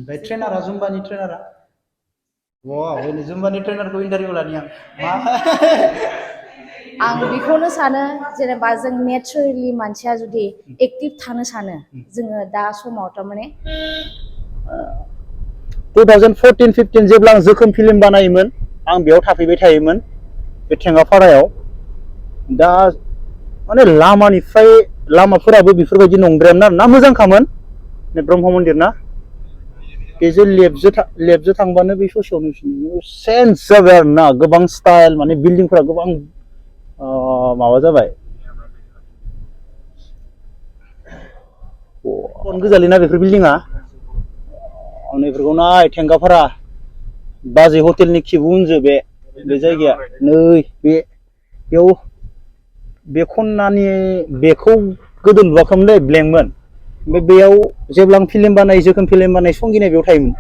ओमफ्राय ट्रेनारा जुम्बानि ट्रेनारा वाव बे जुम्बानि ट्रेनारखौ इन्टारभिउ लानि आं आं बेखौनो सानो जेनेबा जों नेचारेलि मानसिया जुदि एक्टिभ थानो सानो जोङो दा समाव थारमाने 2014-15 जेब्ला आं जोखोम फिल्म बानायोमोन आं बेयाव थाफैबाय थायोमोन बे थेंगाफारायाव दा माने लामाफोराबो बेफोरबायदि नंद्रायामोन आरो ना मोजांखामोन ब्रह्म मन्दिर ना बेजों लेफ्टजों थांबानो बे ससेयावनो चेन्ज जाबाय आरो ना गोबां स्टाइल माने बिल्डिंफोरा गोबां माबा जाबाय गोजालैना बेफोर बिल्डिङा नैफोरखौ नाय थेंगाफारा बाजै हटेलनि खिबु उनजो बे जायगाया नै बेयाव बे खन्नानि बेखौ गोदो नुवाखैमोनलै ब्लेंकमोन ओमफ्राय बेयाव जेब्ला आं फिल्म बानायो जोखोम फिल्म बानाय संगिनाय बेयाव थायोमोन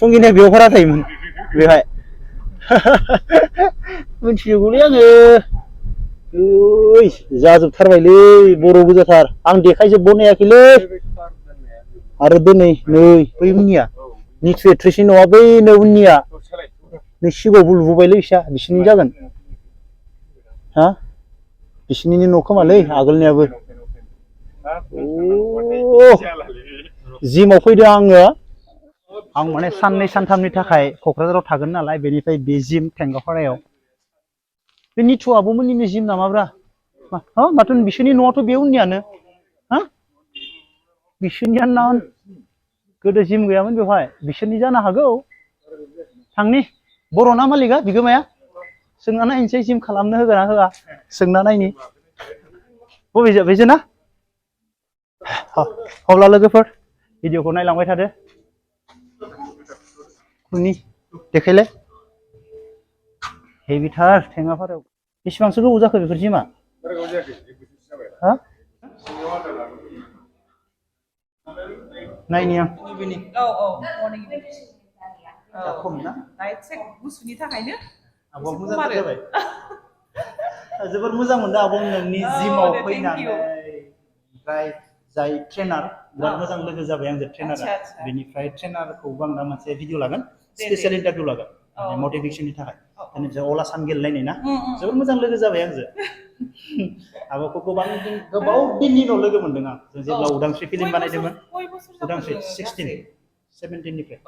संगिनाय बेयाव भारा थायोमोन बेहाय मिथिजोबगौलै आङो ओइ जाजोबथारबायलै बर' गोजाथार आं देखायजोबबावनो हायाखैलै आरो दिनै नै बै उननिया नितु एक्ट्रेसनि न'आ बैनो उननिया नै सिगाङावबो लुबोबायलै बिसोरनि जागोन हा बिसोरनिनो न' खोमालै आगोलनियाबो जिमाव फैदों आङो आं माने साननै सानथामनि थाखाय क'क्राझाराव थागोन नालाय बेनिफ्राय बे जिम थेंगाफारायाव बे नितु आब'मोननिनो जिम नामाब्रा माथो बिसोरनि न'आथ' बे उननियानो हा बिसोरनियानो ना गोदो जिम गैयामोन बेवहाय बिसोरनि जानो हागौ थांनि बर'ना मालिकआ बिगोमाया सोंना नायनोसै जिम खालामनो होगोन ना होआ सोंना नायनि बबे बेजों ना अब्ला लोगोफोर भिडिअखौ नायलांबाय थादो खुनि देखायलाय हेभिथार थेंगाफारायाव बेसेबांसो गोबाव जाखो बेफोर जिमा हा नायनि आं खम ना गुसुनि थाखायनो आब'आ मोजां जाबाय जोबोर मोजां मोनदों आब' नोंनि जिमाव फैनानै ओमफ्राय जाय ट्रेनार बिराद मोजां लोगो जाबाय आंजों ट्रेनारा बेनिफ्राय ट्रेनारखौबो आं दा मोनसे भिडिअ लागोन स्पेसियेल इन्टारभिउ लागोन मटिभेसननि थाखाय बेनिफ्राय अला सान गेलेनाय ना जोबोर मोजां लोगो जाबाय आंजों आब'खौ गोबाव दिननि उनाव लोगो मोनदों आं जों जेब्ला उदांस्रि फिल्म बानायदोंमोन उदांस्रि 17 निफ्राय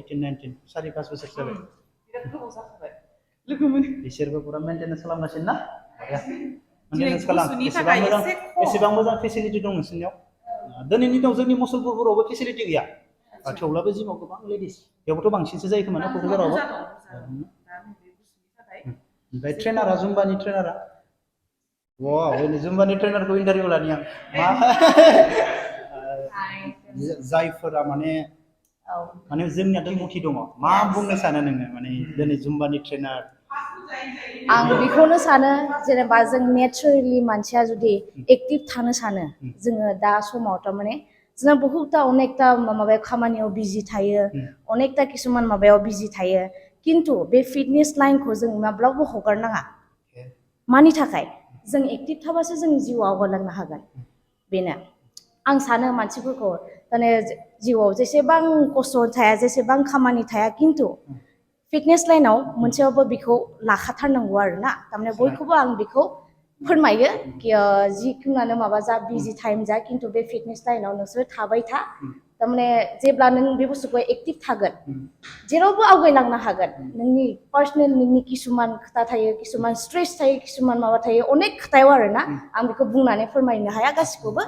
18-19 4-5 बोसोर जाबाय बिसोरबो पुरा मेन्टेनेन्स खालामगासिनो ना मेन्टेनेन्स खालाम एसेबां मोजां फेसिलिटि दं नोंसोरनियाव दिनैनि दिनाव जोंनि मुसलपुरफोरावबो फेसिलिटि गैया थेवब्लाबो जिमाव गोबां लेडिस बेयावबोथ' बांसिनसो जायो खोमा ना क'क्राझारावबो ओमफ्राय ट्रेनारा जुम्बानि ट्रेनारा वाव बे जुम्बानि ट्रेनारखौ इन्टारभिउ लानि आं जायफोरा माने जोंनिया रोंगौथि दङ मा बुंनो सानो नोङो माने दिनै जुम्बानि ट्रेनार आं बेखौनो सानो जेनेबा जों नेचारेलि मानसिया जुदि एक्टिभ थानो सानो जोङो दा समाव थारमाने जोंना बहुतता अनेकता माबायाव खामानियाव बिजि थायो अनेकता किसुमान माबायाव बिजि थायो किन्तु बे फिटनेस लाइनखौ जों माब्लाबाबो हगारनाङा मानि थाखाय जों एक्टिभ थाबासो जों जिउआव आवगायलांनो हागोन बेनो आं सानो मानसिफोरखौ माने जिउआव जेसेबां खस्थ' थाया जेसेबां खामानि थाया किन्तु फिटनेस लाइनाव मोनसेयावबो बेखौ लाखाथारनांगौ आरो ना थारमाने बयखौबो आं बेखौ फोरमायो जिखुनुआनो माबा जा बिजि टाइम जा किन्तु बे फिटनेस लाइनाव नोंसोर थाबाय था थारमाने जेब्ला नों बे बुस्थुखौ एक्टिभ थागोन जेरावबो आवगायलांनो हागोन नोंनि पार्सनेल नोंनि किसुमान खोथा थायो किसुमान स्ट्रेस थायो किसुमान माबा थायो अनेक खोथायाव आरो ना आं बेखौ बुंनानै फोरमायनो हाया गासिखौबो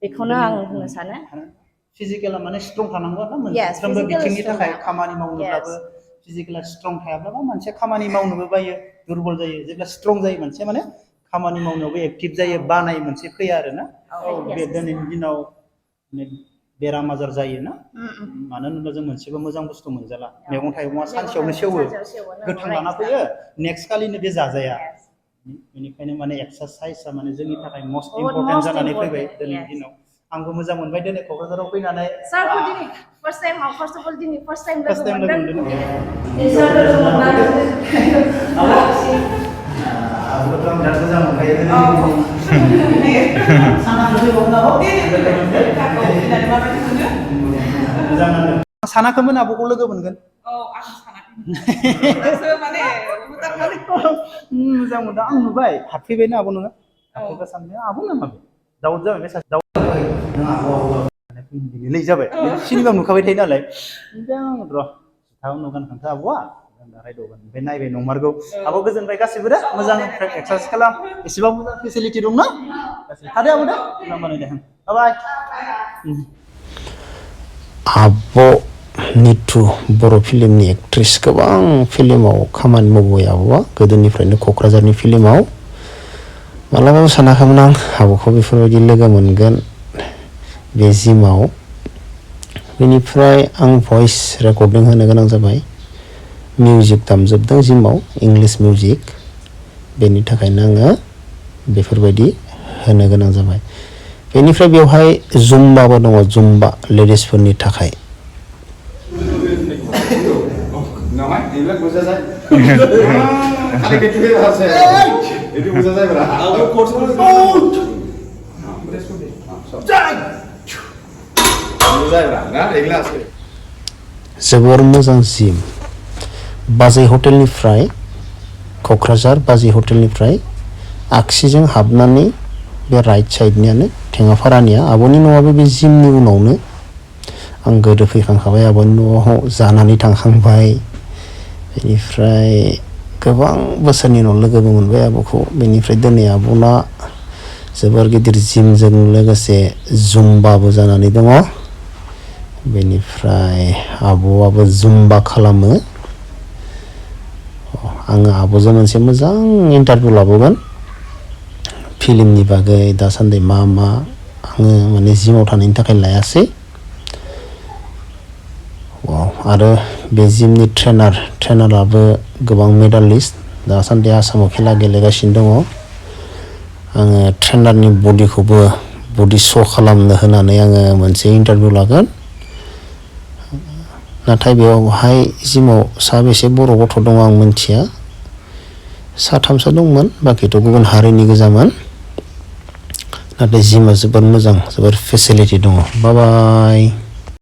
बेखौनो आं बुंनो सानो फिजिकेला माने स्ट्रं थानांगौ ना मोनफ्रोमबो बिथिंनि थाखाय खामानि मावनोब्लाबो फिजिकेला स्ट्रं थायाब्लाबो मानसिया खामानि मावनोबो बायो दुरबल जायो जेब्ला स्ट्रं जायो मानसिया माने खामानि मावनायावबो एक्टिभ जायो बानाय मोनसे फैया आरो ना बे दिनैनि दिनाव बेराम आजार जायो ना मानो होनोब्ला जों मोनसेबो मोजां बुस्थु मोनजाला मैगं थाइगङा सानसेयावनो सेवो गोथां लाना फैयो नेक्स्ट खालिनो बे जाजाया बेनिखायनो माने एक्सारसाइजआ माने जोंनि थाखाय मस्ट इम्परटेन्ट जानानै फैबाय दिनैनि दिनाव आंबो मोजां मोनबाय दिनै क'क्राझाराव फैनानै सारखौ दिनै first time first of all दिनै फार्स्ट टाइम लोगो मोनदों आंबोथ' आं बिराद मोजां मोनखायो मोजां नांदों सानाखैमोन आब'खौ लोगो मोनगोन औ आं सानाखै दासो माने मोजां मोनदों आं नुबाय हाबफैबायना आब' नोङो हाबफैबा सानदों आब' नामा बे दाउद जाबाय बे सासे दाउद गोरलै जाबाय सिनेमा नुखाबाय थायो नालाय ओमफ्राय आं र' जुथाखौ नुगोन खोन्था आब'आ रायदावगोन ओमफ्राय नायबाय नंमारगौ आब' गोजोनबाय गासिबो दे मोजां एक्सारसाइस खालाम एसेबां मोजां फेसिलिटि दंना थादो आब' दे होमबालाय दे बाय आब' नितु बर' फिल्मनि एक्ट्रेस गोबां फिल्माव खामानि मावबाय आब'आ गोदोनिफ्रायनो क'क्राझारनि फिल्माव मालाबाबो सानाखैमोन आं आब'खौ बेफोरबायदि लोगो मोनगोन बे जिमाव बेनिफ्राय आं भइस रेकर्डिं होनो गोनां जाबाय मिउजिक दामजोबदों जिमाव इंलिश मिउजिक बेनि थाखायनो आङो बेफोरबायदि होनो गोनां जाबाय बेनिफ्राय बेवहाय जुम्बाबो दङ जुम्बा लेडिसफोरनि थाखाय जोबोर मोजां जिम बाजै हटेलनिफ्राय क'क्राझार बाजै हटेलनिफ्राय आगसिजों हाबनानै बे राइट साइडनियानो टेङापारानिया आब'नि न'आबो बे जिमनि उनावनो आं गोदो फैखांखाबाय आब'नि न'आव जानानै थांखांबाय बेनिफ्राय गोबां बोसोरनि उनाव लोगोबो मोनबाय आब'खौ बेनिफ्राय दिनै आब'ना जोबोर गिदिर जिमजों लोगोसे जुम्बाबो जानानै दङ बेनिफ्राय आब'आबो जुम्बा खालामो आङो आब'जों मोनसे मोजां इन्टारभिउ लाबोगोन फिल्मनि बागै दासान्दि मा आङो माने जिमाव थानायनि थाखाय लायासै आरो बे जिमनि ट्रेनाराबो गोबां मेडालिस्ट दासान्दि आसामाव खेला गेलेगासिनो दङ आङो ट्रेनारनि बडिखौबो बडि श' खालामनो होनानै आङो मोनसे इन्टारभिउ लागोन नाथाय बेवहाय जिमाव साबेसे बर' गथ' दङ आं मिन्थिया साथामसो दंमोन बाखिथ' गुबुन हारिनि गोजामोन नाथाय जिमा जोबोर मोजां जोबोर फेसिलिटि दङ बाय